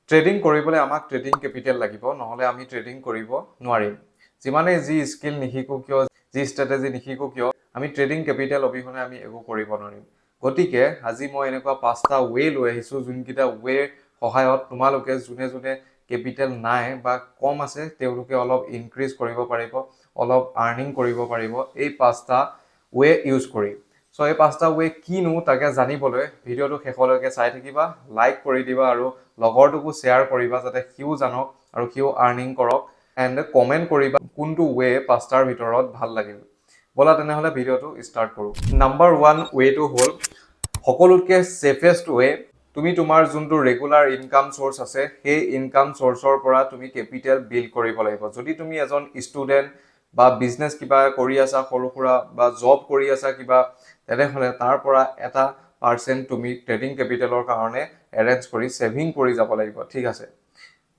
Trading কৰিবলৈ আমাক trading capital লাগিব, নহ'লে আমি ট্ৰেডিং কৰিব নোৱাৰিম। যিমানেই যি স্কিল নিশিকোঁ কিয়, যি ষ্ট্ৰেটেজি নিশিকোঁ কিয়, আমি ট্ৰেডিং কেপিটেল অবিহনে আমি একো কৰিব নোৱাৰিম। গতিকে আজি মই এনেকুৱা পাঁচটা ৱে লৈ আহিছোঁ, যোনকেইটা ৱেৰ সহায়ত তোমালোকে যোনে যোনে কেপিটেল নাই বা কম আছে, তেওঁলোকে অলপ ইনক্ৰিজ কৰিব পাৰিব, অলপ আৰ্নিং কৰিব পাৰিব এই পাঁচটা ৱে ইউজ কৰি। চ' এই পাঁচটা ৱে কিনো, তাকে জানিবলৈ ভিডিঅ'টো শেষলৈকে চাই থাকিবা, লাইক কৰি দিবা আৰু লগৰটোকো শ্বেয়াৰ কৰিবা, যাতে সিও জানক আৰু সিও আৰ্নিং কৰক। এণ্ড কমেণ্ট কৰিবা কোনটো ৱে পাঁচটাৰ ভিতৰত ভাল লাগিল। ব'লা তেনেহ'লে ভিডিঅ'টো ষ্টাৰ্ট কৰোঁ। নাম্বাৰ ওৱান ৱেটো হ'ল সকলোতকৈ ছেফেষ্ট ৱে। তুমি তোমাৰ যোনটো ৰেগুলাৰ ইনকাম চ'ৰ্চ আছে, সেই ইনকাম চ'ৰ্চৰ পৰা তুমি কেপিটেল বিল্ড কৰিব লাগিব। যদি তুমি এজন ষ্টুডেণ্ট বা বিজনেছ কিবা কৰি আছা সৰু সুৰা বা জব কৰি আছা কিবা, তেনেহ'লে তাৰ পৰা এটা পাৰ্চেণ্ট তুমি ট্ৰেডিং কেপিটেলৰ কাৰণে এৰেঞ্জ কৰি ছেভিং কৰি যাব লাগিব, ঠিক আছে?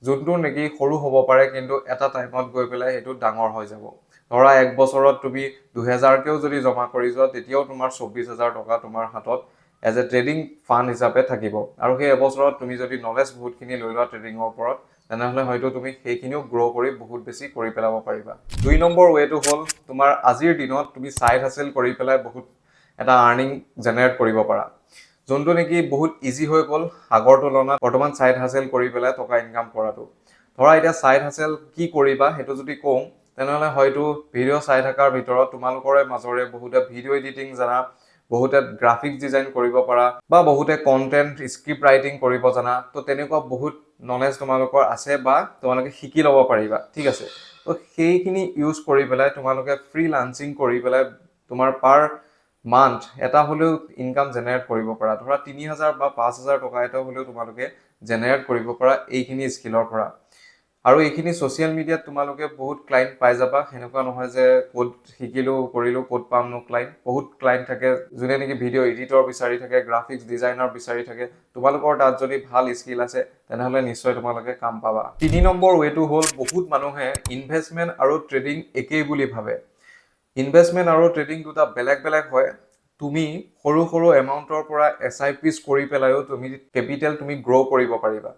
যোনটো নেকি সৰু হ'ব পাৰে, কিন্তু এটা টাইমত গৈ পেলাই সেইটো ডাঙৰ হৈ যাব। ধৰা এক বছৰত তুমি 2000কেও যদি জমা কৰি যোৱা, তেতিয়াও তোমাৰ 24,000 টকা তোমাৰ হাতত এজ এ ট্ৰেডিং ফাণ্ড হিচাপে থাকিব। আৰু সেই এবছৰত তুমি যদি নলেজ বহুতখিনি লৈ লোৱা ট্ৰেডিঙৰ ওপৰত, তেনেহ'লে হয়তো তুমি সেইখিনিও গ্ৰ' কৰি বহুত বেছি কৰি পেলাব পাৰিবা। 2 নম্বৰ ৱেটো হ'ল তোমাৰ আজিৰ দিনত তুমি ছাইড হাচেল কৰি পেলাই বহুত এটা আৰ্নিং জেনেৰেট কৰিব পাৰা, যোনটো নেকি বহুত ইজি হৈ গ'ল আগৰ তুলনাত বৰ্তমান ছাইড হাচেল কৰি পেলাই টকা ইনকাম কৰাটো। ধৰা এতিয়া ছাইড হাচেল কি কৰিবা, সেইটো যদি কওঁ, তেনেহ'লে হয়তো ভিডিঅ' চাই থকাৰ ভিতৰত তোমালোকৰে মাজৰে বহুতে ভিডিঅ' এডিটিং জানা, বহুতে গ্ৰাফিক্স ডিজাইন কৰিব পাৰা বা বহুতে কণ্টেণ্ট স্ক্ৰিপ্ট ৰাইটিং কৰিব জানা। তো তেনেকুৱা বহুত নলেজ তোমালোকৰ আছে বা তোমালোকে শিকি ল'ব পাৰিবা, ঠিক আছে? তো সেইখিনি ইউজ কৰি পেলাই তোমালোকে ফ্ৰী লান্সিং কৰি পেলাই তোমাৰ পাৰ মান্থ এটা হ'লেও ইনকাম জেনেৰেট কৰিব পাৰা। ধৰা 3000 বা 5000 টকা এটা হ'লেও তোমালোকে জেনেৰেট কৰিব পাৰা এইখিনি স্কিলৰ পৰা। আৰু এইখিনি ছ'চিয়েল মিডিয়াত তোমালোকে বহুত ক্লাইণ্ট পাই যাবা। সেনেকুৱা নহয় যে ক'ত শিকিলোঁ কৰিলোঁ, ক'ত পামনো ক্লাইণ্ট। বহুত ক্লাইণ্ট থাকে, যোনে নেকি ভিডিঅ' এডিটৰ বিচাৰি থাকে, গ্ৰাফিক্স ডিজাইনাৰ বিচাৰি থাকে। তোমালোকৰ তাত যদি ভাল স্কিল আছে, তেনেহ'লে নিশ্চয় তোমালোকে কাম পাবা। 3 নম্বৰ ৱেটো হ'ল, বহুত মানুহে ইনভেষ্টমেণ্ট আৰু ট্ৰেডিং একেই বুলি ভাবে। ইনভেষ্টমেণ্ট আৰু ট্ৰেডিং দুটা বেলেগ বেলেগ হয়। তুমি সৰু সৰু এমাউণ্টৰ পৰা এছ I পিছ কৰি পেলাইও তুমি কেপিটেল তুমি গ্ৰ' কৰিব পাৰিবা।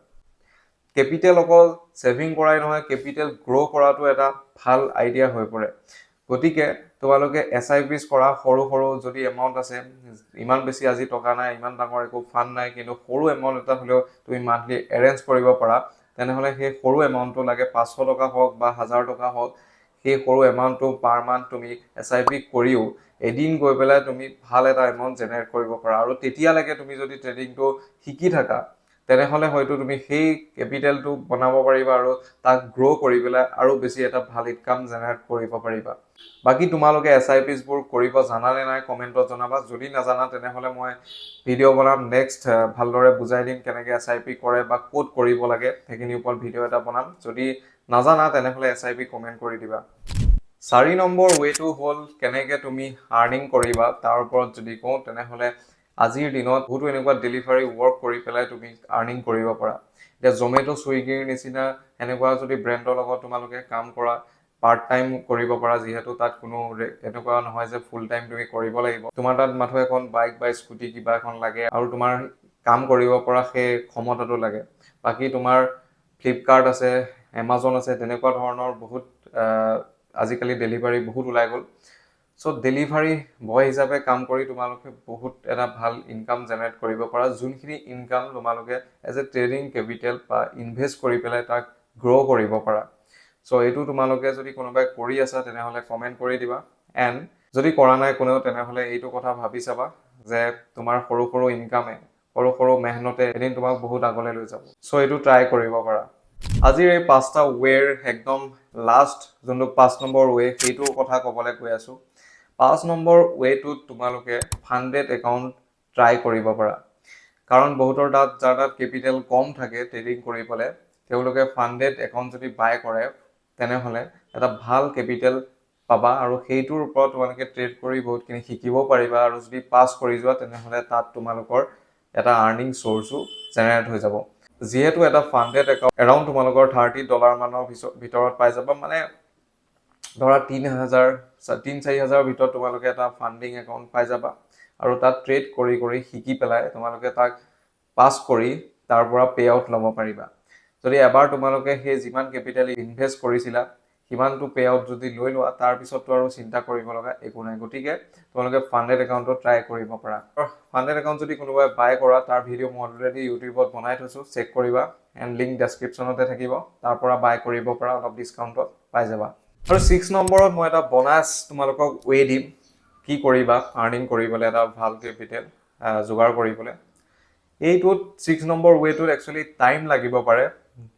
কেপিটেল অকল ছেভিং কৰাই নহয়, কেপিটেল গ্ৰ' কৰাটো এটা ভাল আইডিয়া হৈ পৰে। গতিকে তোমালোকে এছ I পিছ কৰা। সৰু সৰু যদি এমাউণ্ট আছে, ইমান বেছি আজি টকা নাই, ইমান ডাঙৰ একো ফাণ্ড নাই, কিন্তু সৰু এমাউণ্ট এটা হ'লেও তুমি মান্থলি এৰেঞ্জ কৰিব পাৰা, তেনেহ'লে সেই সৰু এমাউণ্টটো লাগে 500 টকা হওক বা 1000 টকা হওক, সেই সৰু এমাউণ্টটো পাৰ মান্থ তুমি এছ I P কৰিও এদিন গৈ পেলাই তুমি ভাল এটা এমাউণ্ট জেনেৰেট কৰিব পাৰা। আৰু তেতিয়ালৈকে তুমি যদি ট্ৰেডিংটো শিকি থাকা, তেনেহ'লে হয়তো তুমি সেই কেপিটেলটো বনাব পাৰিবা আৰু তাক গ্ৰ' কৰি পেলাই আৰু বেছি এটা ভাল ইনকাম জেনেৰেট কৰিব পাৰিবা। বাকী তোমালোকে এছ I পিছবোৰ কৰিব জানানে নাই, কমেণ্টত জনাবা। যদি নাজানা, তেনেহ'লে মই ভিডিঅ' বনাম নেক্সট, ভালদৰে বুজাই দিম কেনেকৈ এছ I P কৰে বা ক'ত কৰিব লাগে, সেইখিনিৰ ওপৰত ভিডিঅ' এটা বনাম। যদি নাজানা, তেনেহ'লে এছ I P comment কৰি দিবা। 4 নম্বৰ ৱেটো হ'ল কেনেকৈ তুমি আৰ্নিং কৰিবা, তাৰ ওপৰত যদি কওঁ, তেনেহ'লে আজিৰ দিনত বহুতো এনেকুৱা ডেলিভাৰী ৱৰ্ক কৰি পেলাই তুমি আৰ্নিং কৰিব পাৰা। এতিয়া জমেট', চুইগিৰ নিচিনা সেনেকুৱা যদি ব্ৰেণ্ডৰ লগত তোমালোকে কাম কৰা, পাৰ্ট টাইম কৰিব পাৰা, যিহেতু তাত কোনো এনেকুৱা নহয় যে ফুল টাইম তুমি কৰিব লাগিব। তোমাৰ তাত মাথো এখন বাইক বা স্কুটি কিবা এখন লাগে আৰু তোমাৰ কাম কৰিব পৰা সেই ক্ষমতাটো লাগে। বাকী তোমাৰ ফ্লিপকাৰ্ট আছে, এমাজন আছে, তেনেকুৱা ধৰণৰ বহুত আজিকালি ডেলিভাৰী বহুত ওলাই গ'ল। চ' ডেলিভাৰী বয় হিচাপে কাম কৰি তোমালোকে বহুত এটা ভাল ইনকাম জেনেৰেট কৰিব পাৰা, যোনখিনি ইনকাম তোমালোকে এজ এ ট্ৰেডিং কেপিটেল বা ইনভেষ্ট কৰি পেলাই তাক গ্ৰ' কৰিব পাৰা। চ' এইটো তোমালোকে যদি কোনোবাই কৰি আছা, তেনেহ'লে কমেণ্ট কৰি দিবা। এণ্ড যদি কৰা নাই কোনেও, তেনেহ'লে এইটো কথা ভাবি চাবা যে তোমাৰ সৰু সৰু ইনকামে, সৰু সৰু মেহনতে এদিন তোমাক বহুত আগলৈ লৈ যাব। চ' এইটো ট্ৰাই কৰিব পাৰা। আজিৰ এই পাঁচটা ৱেৰ একদম লাষ্ট যোনটো 5 নম্বৰ ৱে, সেইটোৰ কথা ক'বলৈ গৈ আছোঁ। 5 নম্বৰ ৱেটোত তোমালোকে ফাণ্ডেড একাউণ্ট ট্ৰাই কৰিব পাৰা। কাৰণ বহুতৰ তাত, যাৰ তাত কেপিটেল কম থাকে ট্ৰেডিং কৰি পেলাই, তেওঁলোকে ফাণ্ডেড একাউণ্ট যদি বাই কৰে, তেনেহ'লে এটা ভাল কেপিটেল পাবা আৰু সেইটোৰ ওপৰত তোমালোকে ট্ৰেড কৰি বহুতখিনি শিকিব পাৰিবা। আৰু যদি পাছ কৰি যোৱা, তেনেহ'লে তাত তোমালোকৰ এটা আৰ্নিং চ'ৰ্চো জেনেৰেট হৈ যাব। যিহেতু এটা ফাণ্ডেড একাউণ্ট এৰাউণ্ড তোমালোকৰ $30 মানৰ ভিতৰত পাই যাবা। মানে ধৰা 3000, 3-4 হাজাৰৰ ভিতৰত তোমালোকে এটা ফাণ্ডিং একাউণ্ট পাই যাবা আৰু তাত ট্ৰেড কৰি কৰি শিকি পেলাই তোমালোকে তাক পাছ কৰি তাৰ পৰা পে আউট ল'ব পাৰিবা। যদি এবাৰ তোমালোকে সেই যিমান কেপিটেল ইনভেষ্ট কৰিছিলা, সিমানটো পে আউট যদি লৈ লোৱা, তাৰপিছততো আৰু চিন্তা কৰিব লগা একো নাই। গতিকে তোমালোকে ফাণ্ডেড একাউণ্টত ট্ৰাই কৰিব পাৰা। ফাণ্ডেড একাউণ্ট যদি কোনোবাই বাই কৰা, তাৰ ভিডিঅ' মই অলৰেডি ইউটিউবত বনাই থৈছোঁ, চেক কৰিবা এণ্ড লিংক ডেছক্ৰিপশ্যনতে থাকিব। তাৰ পৰা বাই কৰিব পৰা, অলপ ডিছকাউণ্টত পাই যাবা। আৰু 6 নম্বৰত মই এটা বনাছ তোমালোকক ৱে দিম, কি কৰিবা আৰ্নিং কৰিবলৈ, এটা ভাল কেপিটেল যোগাৰ কৰিবলৈ। এইটোত 6 নম্বৰ ৱেটোত একচুৱেলি টাইম লাগিব পাৰে,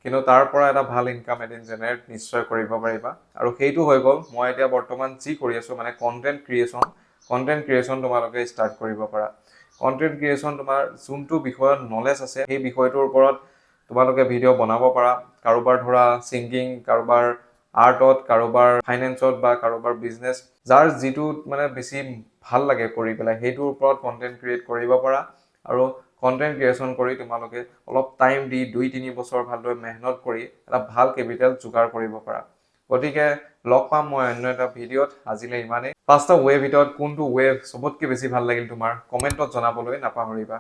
কিন্তু তাৰ পৰা এটা ভাল ইনকাম এদিন জেনেৰেট নিশ্চয় কৰিব পাৰিবা। আৰু সেইটো হৈ গ'ল মই এতিয়া বৰ্তমান যি কৰি আছোঁ, মানে কণ্টেণ্ট ক্ৰিয়েশ্যন। কণ্টেণ্ট ক্ৰিয়েশ্যন তোমালোকে ষ্টাৰ্ট কৰিব পাৰা। কণ্টেণ্ট ক্ৰিয়েশ্যন, তোমাৰ যোনটো বিষয়ত নলেজ আছে, সেই বিষয়টোৰ ওপৰত তোমালোকে ভিডিঅ' বনাব পাৰা। কাৰোবাৰ ধৰা ছিংগিং, কাৰোবাৰ আৰ্টত, কাৰোবাৰ ফাইনেন্সত বা কাৰোবাৰ বিজনেছ, যাৰ যিটো মানে বেছি ভাল লাগে কৰি পেলাই, সেইটোৰ ওপৰত কণ্টেণ্ট ক্ৰিয়েট কৰিব পাৰা। আৰু কণ্টেণ্ট ক্ৰিয়েশ্যন কৰি তোমালোকে অলপ টাইম দি 2-3 বছৰ ভালদৰে মেহনত কৰি এটা ভাল কেপিটেল যোগাৰ কৰিব পাৰা। গতিকে লগ পাম মই অন্য এটা ভিডিঅ'ত, আজিলৈ ইমানেই। পাঁচটা ৱে ভিতৰত কোনটো ৱে চবতকৈ বেছি ভাল লাগিল তোমাৰ, কমেণ্টত জনাবলৈ নাপাহৰিবা।